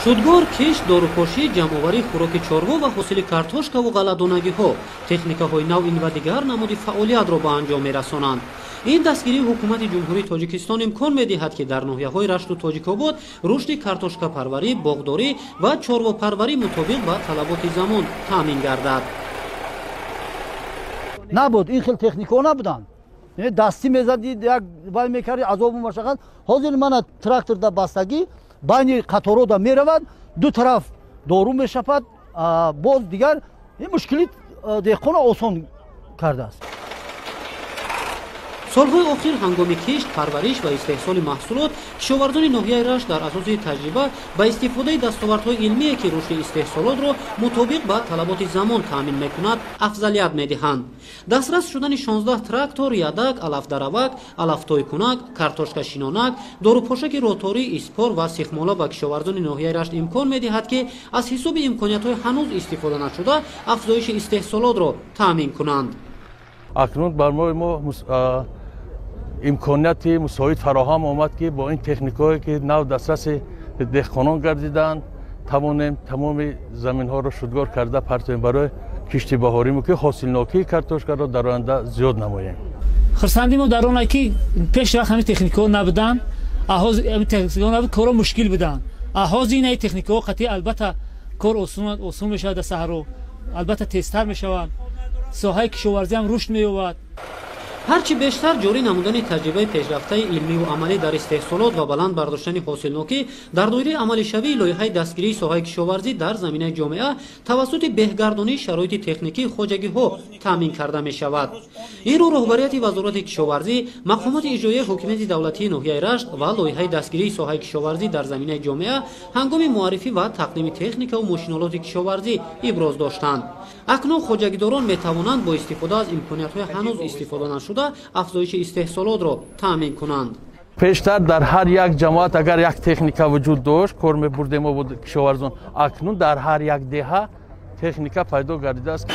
Шудгор, кишт, дорупошӣ, ҷамъоварии хӯроки чорво ва ҳосили картошкаву ғалладонагиҳо, техникаҳои нав ин ва дигар намуди фаъолиятро ба анҷом мерасонанд. Ин дастгирии ҳукумати Ҷумҳурии Тоҷикистон имкон медиҳад, ки дар ноҳияҳои Рашту Тоҷикобод рушди картошкапарварӣ, боғдорӣ ва чорвопарварӣ мутобиқ ба талаботи замон таъмин гардад. Набуд, ин хел техникаҳо набуданд. Дастӣ мезадӣ, як вай мекардӣ, азобу машаққат. Ҳозир мана тракторда бастагӣ байни қаторода меравад, ду тараф дору мешапад, боз дигар ин мушкили деҳқонро осон кардааст. Солҳои охир ҳангоми кишт, парвариш ва истеҳсоли маҳсулот кишоварзони ноҳияи Рашт дар асоси таҷриба ба истифодаи дастовардҳои илмие, ки рушди истеҳсолотро мутобиқ ба талаботи замон таъмин мекунад, афзалият медиҳанд. Дастрас шудани 16 трактор, ядак, алафдаравак, алафтойкунак, картошкашинонак, дорупошаки роторӣ, испор ва сихмола ба кишоварзони ноҳияи Рашт имкон медиҳад, ки аз ҳисоби имкониятҳои ҳанӯз истифода нашуда афзоиши истеҳсолотро таъмин кунанд. Акнун барои мо имконияти мусоид фароҳам омад, ки бо ин техникаҳое, ки нав дастраси деҳқонон гардиданд, тавонем тамоми заминҳоро шудгор карда партоем барои кишти баҳориму, ки ҳосилнокии картошкаро дар оянда зиёд намоем. Хурсандии мо дар оне, ки пеш вақт ҳамин техникаҳо набуданд, ҳамин техникаҳо набуд, корҳо мушкил буданд. Ҳозир инаи техникаҳо қатъи албатта кор осон мешавад, дар саҳро албатта тезтар мешаванд, соҳаи кишоварзӣ ҳам рушд меёбад. Ҳарчи бештар ҷорӣ намудани таҷрибаи пешрафтаи илмиву амалӣ дар истеҳсолот ва баланд бардоштани ҳосилнокӣ дар доираи амалишавии лоиҳаи дастгирии соҳаи кишоварзӣ дар заминаи ҷомеа тавассути беҳгардонии шароити техникии хоҷагиҳо таъмин карда мешавад. Инро роҳбарияти Вазорати кишоварзӣ, мақомоти иҷроияи ҳокимияти давлатии ноҳияи Рашт ва лоиҳаи дастгирии соҳаи кишоварзӣ дар заминаи ҷомеа ҳангоми муаррифӣ ва тақдими техникаву мошинолоти кишоварзӣ иброз доштанд. Акнун хоҷагидорон метавонанд бо истифода аз имкониятҳои ҳанӯз истифода нашуда афзоиши истеҳсолотро таъмин кунанд. Пештар дар ҳар як ҷамоат агар як техника вуҷуд дошт, кор мебурдем мо кишоварзон. Акнун дар ҳар як деҳа техника пайдо гардидааст.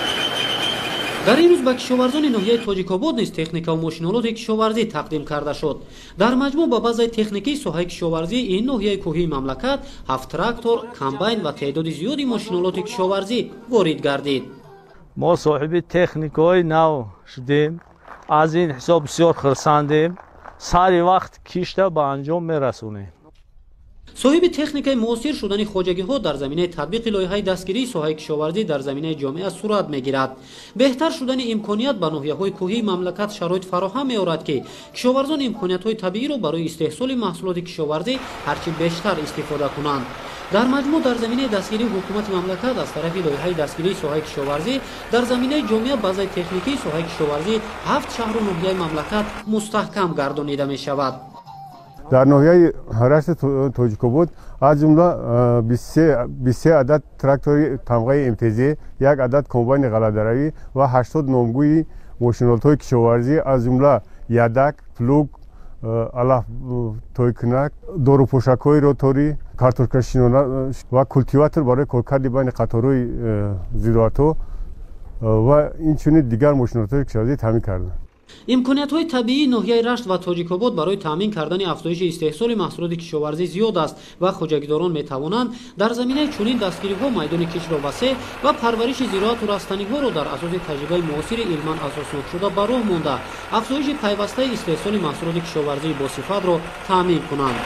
Дар ин рӯз ба кишоварзони ноҳияи Тоҷикобод низ техникаву мошинолоти кишоварзӣ тақдим карда шуд. Дар маҷмӯъ ба базаи техникии соҳаи кишоварзии ин ноҳияи кӯҳии мамлакат 7 трактор, комбайн ва теъдоди зиёди мошинолоти кишоварзӣ ворид гардид. Мо соҳиби техникаҳои нав шудем, аз ин ҳисоб бисёр хурсандем, сари вақт кишта ба анҷом мерасонем. Соҳиби техникаи муосир шудани хоҷагиҳо дар заминаи татбиқи лоиҳаи дастгирии соҳаи кишоварзӣ дар заминаи ҷомеа сурат мегирад. Беҳтар шудани имконият ба ноҳияҳои кӯҳии мамлакат шароит фароҳам меорад, ки кишоварзон имкониятҳои табииро барои истеҳсоли маҳсулоти кишоварзӣ ҳарчи бештар истифода кунанд. Дар маҷмӯъ дар заминаи дастгирии ҳукумати мамлакат аз тарафи лоиҳаи дастгирии соҳаи кишоварзӣ дар заминаи ҷомеа базаи техникии соҳаи кишоварзӣ 7 шаҳру ноҳияи мамлакат мустаҳкам гардонида мешавад. Дар ноҳияи Рашти Тоҷикобод аз ҷумла 23 адад трактори тамғаи МТЗ, як адад комбайни ғалладаравӣ ва 80 номгӯи мошинолотҳои кишоварзӣ, аз ҷумла ядак, плуг, алафтойкунак, дорупошакҳои роторӣ, картошкашинона ва култиватор барои коркарди байни қаторҳои зироатҳо ва инчунин дигар мошинолотҳои кишоварзӣ таъмин карданд. Имкониятҳои табиии ноҳияи Рашт ва Тоҷикобод барои таъмин кардани афзоиши истеҳсоли маҳсулоти кишоварзӣ зиёд аст ва хоҷагидорон метавонанд дар заминаи чунин дастгириҳо майдони киштро васеъ ва парвариши зироату растаниҳоро дар асоси таҷрибаи муосири илман асоснокшуда ба роҳ монда, афзоиши пайвастаи истеҳсоли маҳсулоти кишоварзии босифатро таъмин кунанд.